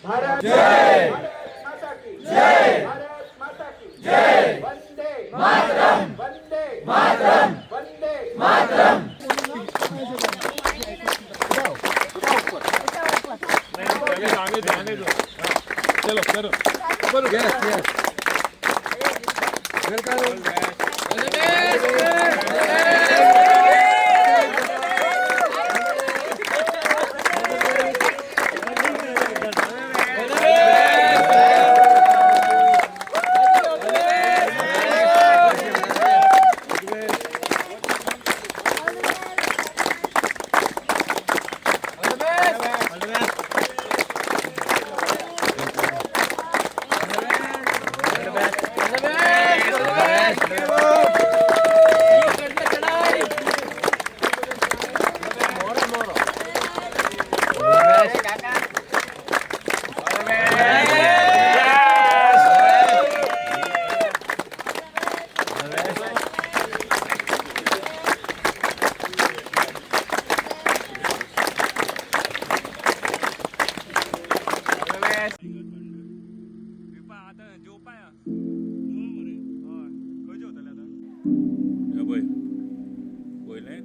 भारत जय, भारत माता की जय, भारत माता की जय। Vande Mataram, Vande Mataram, Vande Mataram. Yes, yes. Welcome. हे पळय पयलें.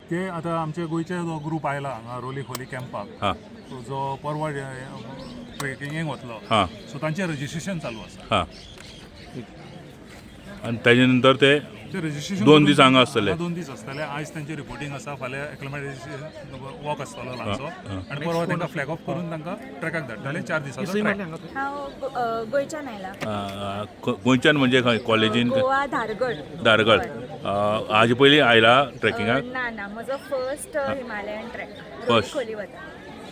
ते आतां आमचे गोंयचे जो ग्रूप आयला हांगा रोली खोली कॅम्पाक, सो जो परवा ट्रेकिंगेक वतलो, सो तांचें रजिस्ट्रेशन चालू आसा. हां, आनी ताजे नंतर ते ते रजिस्ट्रेशन 2 दीस हांगा आसतले. 2 दीस आसतले. आयज तांचें रिपोर्टींग आसा, फाल्यां एक्लिमेटायझेशन वॉक आसतलो ल्हानसो आनी परवा तांकां फ्लॅग ऑफ करून तांकां ट्रॅकाक धाडटले. 4 दिसाचो ट्रॅक. हांव गोंयच्यान आयला. गोंयच्यान म्हणजे खंय, कॉलेजीन? गोवा, धारगळ. धारगळ. हाजे पयलीं आयला ट्रेकिंगाक? ना ना, म्हजो फर्स्ट हिमालयन ट्रॅक. First. खोली वता.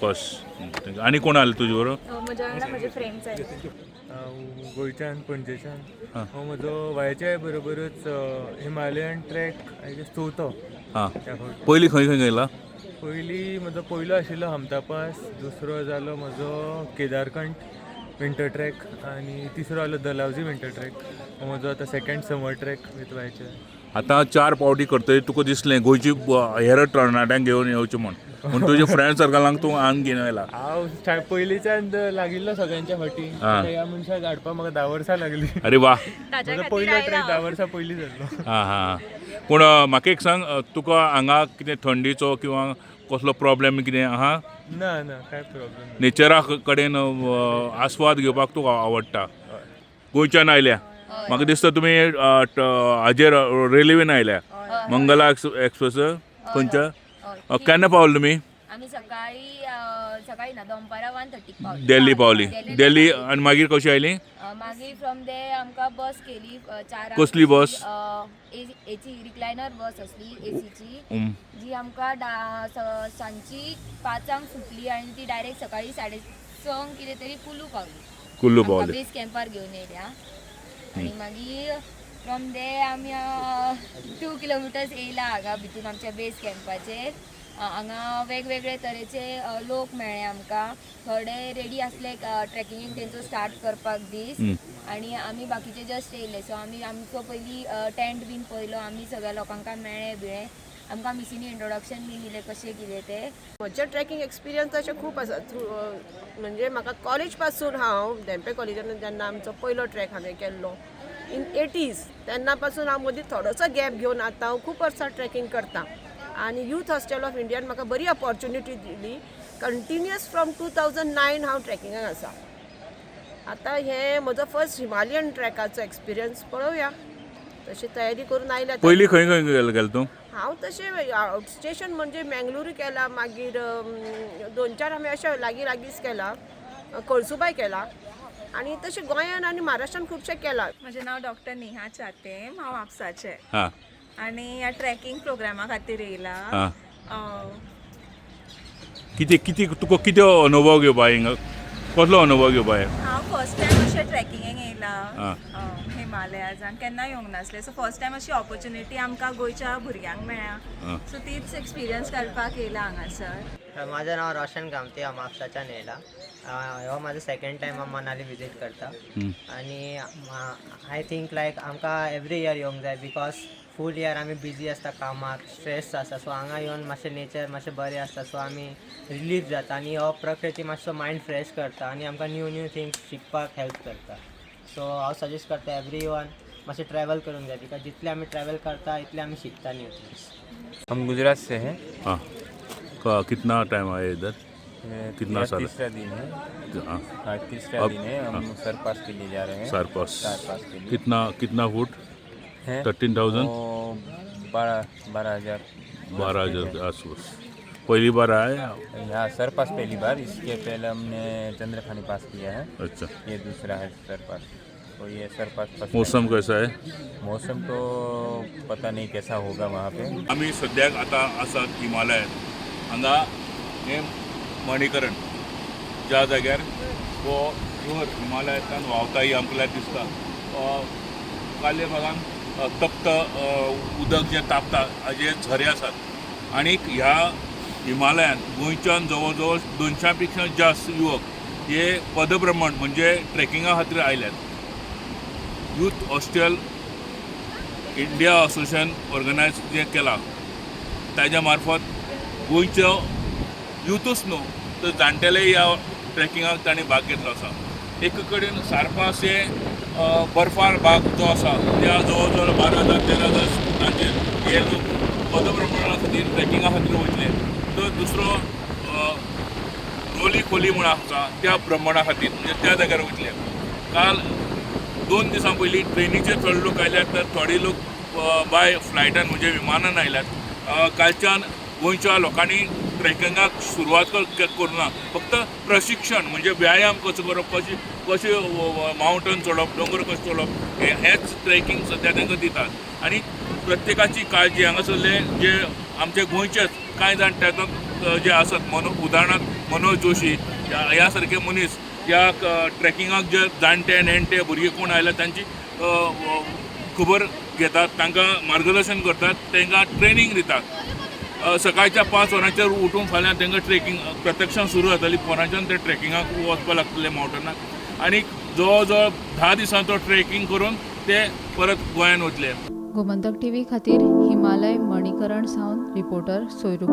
फर्स्ट. आनी कोण आयले तुजे बरोबर? म्हज्या वांगडा म्हजे फ्रेंड्स आयले. हांव गोंयच्यान, पणजेच्यान. हांव म्हजो वयाच्या बरोबरच हिमालयन ट्रॅक I guess चवथो त्या फावटी. पयलीं खंय खंय गेला? पयलीं म्हजो पयलो आशिल्लो हमता पास, दुसरो जालो म्हजो केदारकंठ विंटर ट्रॅक आनी तिसरो जालो दलावजी विंटर ट्रॅक. हो म्हजो आतां सेकंड समर ट्रॅक विथ वायचे. आतां चार पावटी करतकीर तुका दिसलें गोंयची हेर तरणाट्यांक घेवन येवचें म्हूण, पूण तुज्या फ्रेंड सर्कलांक तूं हांगा घेवन आयला. हांव पयलींच्यान लागिल्लो सगळ्यांच्या फाटी. आतां ह्या मनशाक हाडपाक म्हाका 10 वर्सां लागली. अरे वा! ताच्या म्हजो खातीर पयलो आयला ट्रॅक धा हांव. वर्सां पयलीं जाल्लो. हां हां, पूण म्हाका एक सांग, तुका हांगा कितें थंडीचो किंवा कसलो प्रॉब्लेम कितें आहा? ना ना, काय प्रॉब्लेम. नेचरा कडेन आस्वाद घेवपाक तुका आवडटा. गोंयच्यान आयल्या, म्हाका दिसता तुमी हाजेर रेल्वेन आयल्या, मंगला एक्सप्रेस खंयच्या? केन्ना पावले तुमी? आमी सकाळी, सकाळी ना, दनपारां 1:30 पावली. दिल्ली पावली. दिल्ली आनी मागीर कशी आयली? मागीर फ्रॉम there आमकां बस केली 4. कसली बस? एसी रिक्लायनर बस आसली एसीची, जी आमकां सांजची 5 सुटली आनी ती डायरेक्ट सकाळी 6:30 कितें तरी कुलू पावली. कुल्लू पावली. बेस कॅम्पार घेवन येयल्या आनी मागीर फ्रॉम there आमी 2 किलोमिटर्स येयला हांगा भितून आमच्या बेस कॅम्पाचेर. हांगा वेगवेगळे तरेचे लोक मेळ्ळे आमकां. थोडे रेडी आसले ट्रेकिंगेक तेंचो स्टार्ट करपाक दीस आनी आमी बाकीचे जस्ट येयले. सो आमी आमचो पयलीं टेंट बीन पळयलो, आमी सगळ्या लोकांक मेळ्ळे बिळ्ळे, आमकां मिसीनी इंट्रोडक्शन बीन दिलें कशें कितें तें. म्हजें ट्रेकिंग एक्सपिरियन्स तशें खूब आसा. म्हणजे म्हाका कॉलेज पासून, हांव धेंपे कॉलेजान जेन्ना आमचो पयलो ट्रेक हांवें केल्लो इन 80s, तेन्ना पासून हांव मदीं थोडोसो गॅप घेवन आतां हांव खूब वर्सां ट्रेकिंग करता. आनी यूथ हॉस्टेल ऑफ इंडियान म्हाका बरी ऑपॉर्च्युनिटी दिली. कंटिन्युअस फ्रॉम 2009 हांव ट्रेकिंगाक आसा. आतां हें म्हजो फर्स्ट हिमालयन ट्रेकाचो एक्सपिरियन्स, पळोवया. तशी तयारी करून आयल्या. पयलीं खंय खंय गेले गेले तूं? हांव तशें आउट स्टेशन म्हणजे मँगलुरू केला, मागीर 2-4 आमी अशें लागीं लागींच केला, कळसुबाय केला आनी तशें गोंयान आनी महाराष्ट्रान खुबशें केलां. म्हजें नांव डॉक्टर नेहा चातेम, हांव म्हापसाचें आनी ह्या ट्रेकिंग प्रोग्रामा खातीर येयला. कितें कितें तुका कितें अनुभव घेवपा हिंगा, कसलो अनुभव घेवपा? हांव फर्स्ट टायम अशें ट्रेकिंगेक येयला हिमालयाजान, केन्ना येवंक नासलें. सो फर्स्ट टायम अशी ऑपॉर्च्युनिटी आमकां गोंयच्या भुरग्यांक मेळ्ळ्या, सो तीच एक्सपिरियन्स करपाक येयला हांगासर. माझं नाव रोशन कामते, हांव म्हापसाच्यान येयला. हो म्हाजो सेकंड टायम हांव मनाली विजीट करता आनी I think लायक आमकां एवरी इयर येवंक जाय, because full year आमी बिजी आसता कामाक, स्ट्रेस आसता. सो हांगा येवन मातशें नेचर मातशें बरें आसता, सो आमी रिलीफ जाता आनी हो प्रकृती मातसो मायंड फ्रेश करता आनी आमकां न्यू न्यू थिंग्स शिकपाक हेल्प करता. सो हांव सजेस्ट करता एवरी वन मातशें ट्रॅवल करूंक जाय, because जितले आमी ट्रॅवल करता इतले आमी शिकता न्यू थिंग्स. हम गुजरात से हैं. हाँ, कितना टाइम आया इधर? कितना साल? तीसरा दिन है. हाँ, तीसरा दिन है. हम सरपास के लिए जा रहे हैं. सरपास. सरपास के लिए. कितना कितना फुट है? 13,000? 12,000. 12,000 के आसपास. पहली बार आए? यहाँ सरपास पहली बार. इसके पहले हमने चंद्रखानी पास किया है. अच्छा. ये दूसरा है सरपास और ये सरपास फर्स्ट. मौसम कैसा है? मौसम तो पता नहीं कैसा होगा वहाँ पे. आमी सद्याक आतां आसात हिमालयात. हांगा हें मणिकरण, ज्या जाग्यार हो रिवर हिमालयांतल्यान व्हांवता ही आमकां दिसता. मुखाल्ल्या भागान तप्त उदक जें तापता हाजे झरे आसात आनी ह्या हिमालयान गोंयच्यान जवळ जवळ 200 पेक्षा जास्त युवक हे पदभ्रमण म्हणजे ट्रेकिंगा खातीर आयल्यात. Youth hostel India association organise जें केलां ताज्या मार्फत गोंयचो युथूच न्हू तर जाणटेले ह्या ट्रेकिंगाक तांणी भाग घेतलो आसा. एक कडेन सारपास हे बर्फार भाग जो आसा त्या जवळ जवळ 12,000-13,000 फुटांचेर हे लोक पदभ्रमणा खातीर, ट्रेकिंगा खातीर वयतले, तर दुसरो रोली खोली म्हूण आसा त्या भ्रमणा खातीर म्हणजे त्या जाग्यार वयतले. काल 2 दिसां पयलीं ट्रेनीचेर थोडे लोक आयल्यात तर थोडे लोक बाय फ्लायटान म्हणजे विमानान आयल्यात. कालच्यान गोंयच्या लोकांनी ट्रेकिंगाक सुरवात करूंक ना, फक्त प्रशिक्षण म्हणजे व्यायाम कसो करप, कशें कशें मावंटन चडप, दोंगर कशें चडप, हेच ट्रेकिंग सद्या तांकां दितात. आनी प्रत्येकाची काळजी हांगासरले जे आमचे गोंयचेच कांय जाण तातूंत जे आसात, उदाहरणार्थ मनोज जोशी ह्या सारके मनीस ह्या ट्रेकिंगाक जे जाणटे नेणटे भुरगे कोण आयल्या तांची खबर घेतात, तांकां मार्गदर्शन करतात, तांकां ट्रेनींग दितात. सकाळच्या 5 वरांचेर उठून फाल्यां तांकां ट्रेकिंग प्रत्यक्षान सुरू जातली. पोरांच्यान ते ट्रेकिंगाक वचपाक लागतले मावंटनाक आनी जवळ जवळ 10 दिसांचो ट्रेकिंग करून ते परत गोंयान वतले. गोमंतक टीव्ही खातीर हिमालय मणिकरण सावन रिपोर्टर सोयरू.